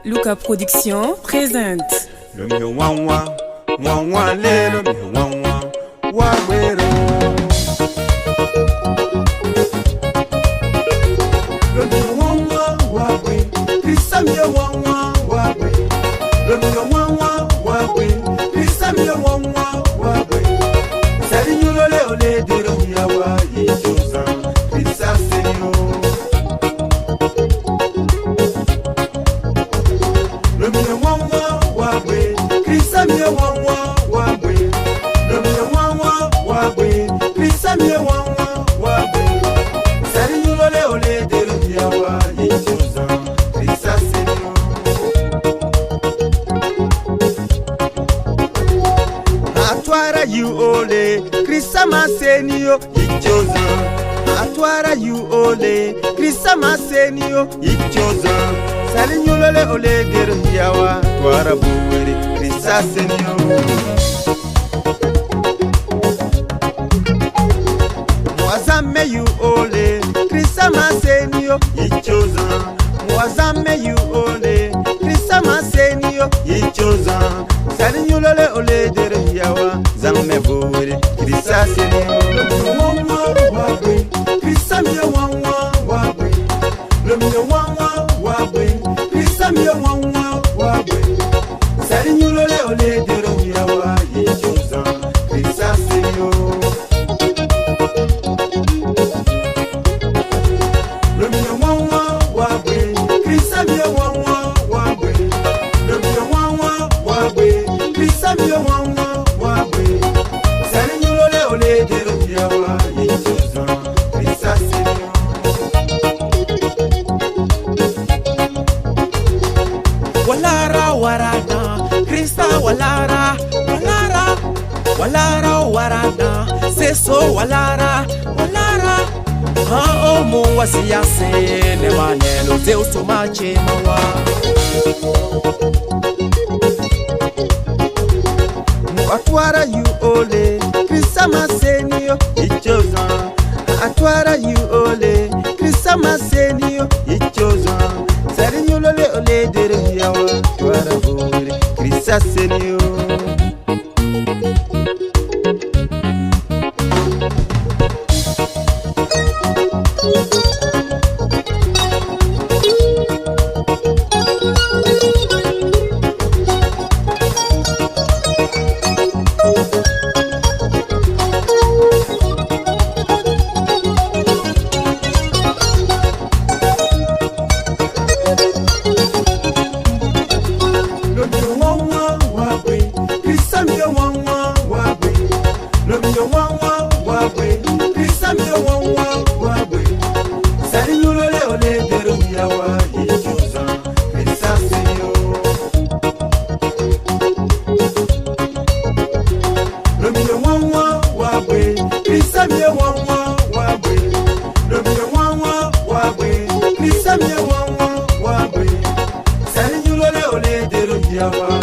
Luca Production présente. Lomi wanwa, wanwa le lomi wanwa, wagwero. Lomi wanwa wagwe, krisamye wanwa wagwe. Lomi wanwa wagwe, krisamye wanwa wagwe. Sari nyulole ole dero yawa yichoza, krisasenyo. Lomi wanwa wagwe, krisamye wanwa wagwe. Lomi wanwa wagwe, krisamye wanwa wagwe. Sari nyulole ole dero yawa yichoza, krisasenyo. Atwara you ole, Krisama senio ichoza. Atwara you ole, Krisama senio ichoza. Salinyulole ole deru yawa, twara buwere, Krisa senio. Mwazame you ole, Krisama senio ichoza. Mwazame you ole, Krisama senio ichoza. Salinyulole ole deru yawa, zamme buwere, Krisa senio. Wanwa wagwe, Krisamye wanwa wagwe. Lomye wanwa wagwe, Krisamye wanwa wagwe. Salinyulole ole deru yawa, ichoza, Krisa senio. Lomi wanwa wagwe, krisamye wanwa wagwe. Lomi wanwa wagwe, krisamye wanwa wagwe. Salinyulole ole dero yawa yichoza, krisasenyo. Walara warana, Krista walara, walara, walara warana, seso walara, walara. Ha omu wasiyase ne manelo Zeus mache mawa. Atwara you ole, krisama senio ichoza. Atwara you ole, krisama senio ichoza. Salinyulole ole dero yawa, twara bore, krisasenyo. Lomi wanwa wagwe, krisamye wanwa wagwe. Lomi wanwa wagwe, krisamye wanwa wagwe. Salinyulole ole dero yawa yichoza, krisasenyo. Lomi wanwa wagwe, krisamye wanwa wagwe. Lomi wanwa wagwe, krisamye wanwa wagwe. Salinyulole ole dero yawa